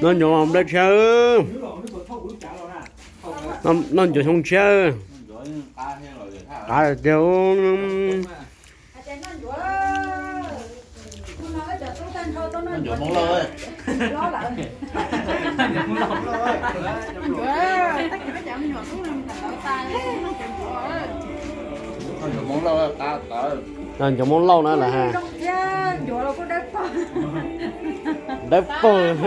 Noj ncuav nplej tshiab, noj ncuav xyoo tshiab, qav tiag. Ncuav Moob Lauj na lawm ha. Dawb paug.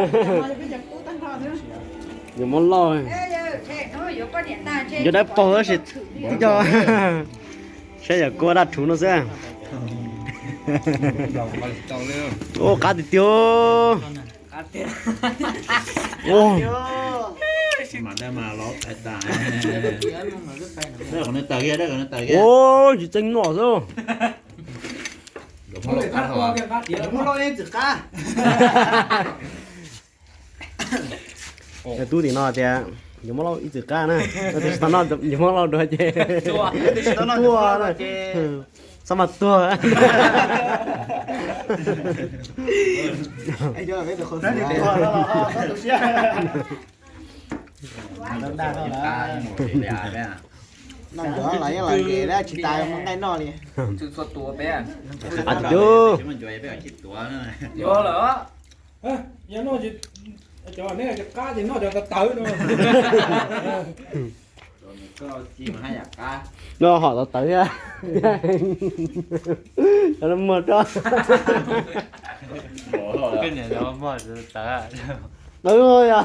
Ncuav Moob Lauj, ncuav dawb paug tab sis yog saib yam kua daj rhuv no xwb. Ua qab tiag tiag. Ua tsis txeeb noj xwb. Tub tim no tias Ncuav Moob Lauj ib txwm qab na, tsis tau noj Ncuav Moob Lauj dua ces tuag na. Txhob mas tuag. Noj ncuav los yeej los nqes dab tsis tas mus nqaij noj li. Qab tiag tiag. Noj hom tawv tawv thiab. Cov muag roj. Tawv yog.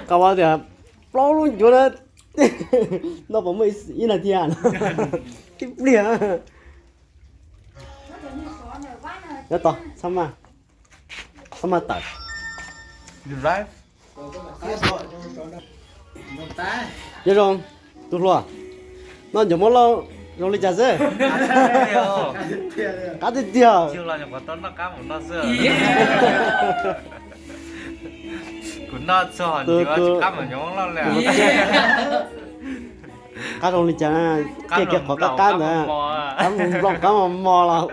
Qab tias plaub lub ncuav na, noj puas muaj ib nas this no? Tib pliag. Nyob tod, txhob maj tawm. Nyob zoo, tus hluas, noj Ncuav Moob Lauj zoo li cas xwb? Qab tiag tiag. Qab zoo li cas? Kiag kiag qhov qab qab ntawd, qab nplooj qab mos mos los.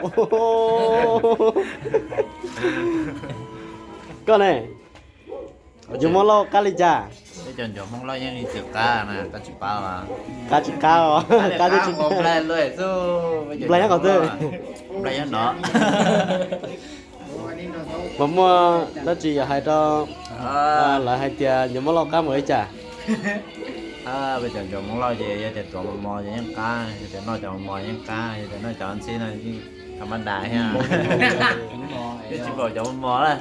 Koj ne, Ncuav Moob Lauj qab li cas? Peb cov Ncuav Moob Lauj yeej li txwm qab na, koj tsis paub los? Qab tsis qab os, qab twb tsis qab. Nplai nyob qhov twg? Nplai nyob no. Puas muaj dab tsi yuav hais rau lawv hais tias Ncuav Moob Lauj qab npaum li cas? Peb cov Ncuav Moob Lauj ces yog tias tuav mos mos ces yeej qab, yog tias noj cov mos mos yeej qab, yog tias noj cov ntxhib no yeej tham ma das thiab. Yeej tsis npaum cov mos mos na.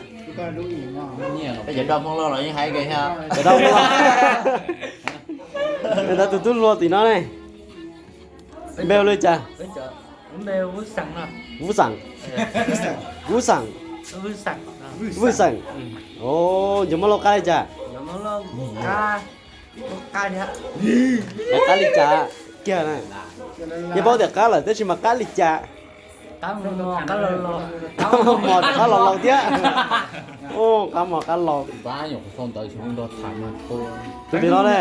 Peb cov doj Hmoob Lauj los yeej hais kiag thiab. Cov doj Hmoob Lauj. Ntawd tus tub hluas tim no ne, npe hu li cas? Vub Xeem. Vub Xeem. Vub Xeem. Os, Ncuav Moob Lauj qab li cas? Qab li cas kiag na? Yeej paub tias qab lawm tab sis mas qab li cas? Qab mos mos, qab laus laus thiab. Qab mos qab laus. Tus tim no ne,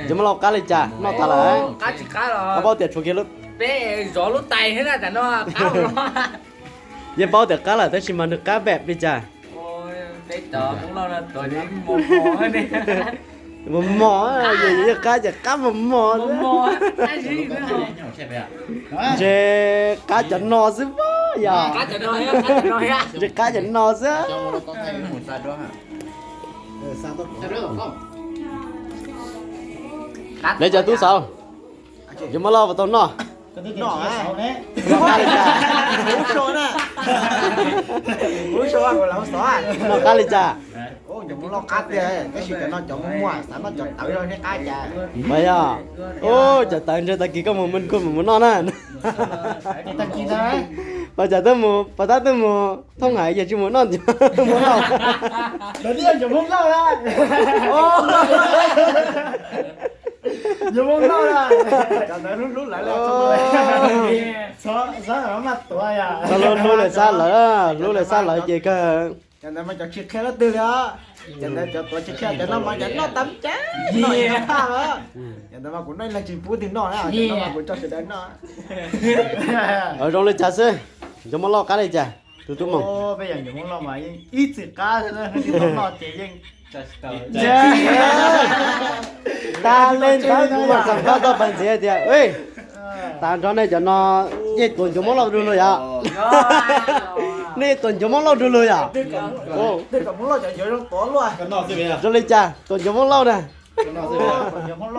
Ncuav Moob Lauj qab li cas noj tas lawm? Koj paub tias tshuav kiag lub, peb zov lub tais thiab na, tam no qab. Yeej paub tias qab lawm tab sis mas nws qab npaum li cas? Mos mos, yog qab ces qab mos mos. Ntshe qab cov no xwb yog. Ntshe qab cov no xwb. Lawv cov tub xauv, Ncuav Moob Lauj puas tau noj? Noj qab li cas? Noj qab li cas? Mas yog, cov tawv ntshe tag kis koj mus kuj mus noj na. Pas cas twb mus, pas tab twb mus thoob hais yog tsis mus noj ncuav, mus noj. Txhob hlub lawv, hlub lawv xab lawv, hlub lawv xab lawv ces kawg. Cov ntawd mas cov tsis qhia leej twg li os. Cov ntawd cov tuav tsis qhia, cov no mas cov noj tab tsav, noj ib tag phaj os. Cov ntawd mas kuv noj ib leeg tsis pub twg noj na, cov no mas kuv tso sawv daws noj. Zoo li cas xwb? Ncuav Moob Lauj qab li cas? Tus tub Moos. Peb yog Ncuav Moob Lauj mas yeej ib txwm qab, tsis tau noj ces yeej tag li ntawd kuv mam xam phaj tau pais ntxiv tias, tas nrho nej cov no yeej tuav Ncuav Moob Lauj du lug yom? Nej tuav Ncuav Moob Lauj du lug yom? Zoo li cas tuav Ncuav Moob Lauj na? Tuav Ncuav Moob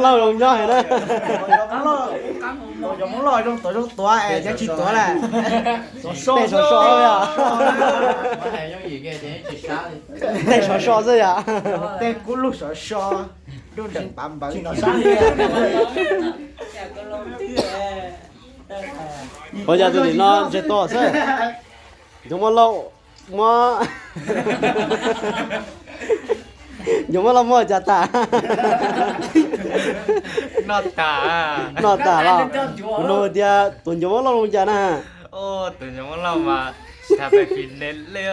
Lauj zoo nyob heev na. Tuav zoo tuav es cov tsis tuav lawm, tej sov so yom? Tej sov so xwb yom? Tej kub lug sov so, nruj nreg pav npawv. Ua cas tus nim no ntseg tuaj xwb? Ncuav Moob Lauj muab, Ncuav Moob Lauj muab cas tas? Noj tas, noj tas los? Kuv nug tias tuav Ncuav Moob Lauj zoo cas na? Tuav Ncuav Moob Lauj mas tsis tas pais fim ne le,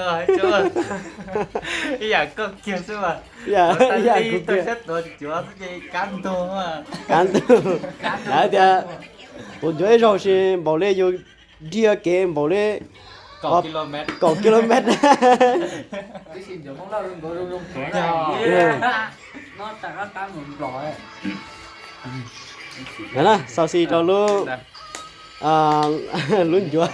ib yam koj kiag xwb mas. Ib yam kuv kiag. Tuav ncuav xwb ces kab ntug. Kab ntug. Hais tias tuav ncuav ib zaug si npaum li yus nrig kev npaum li kaum kilomev. Xaus xis rau lub, lub ncuav.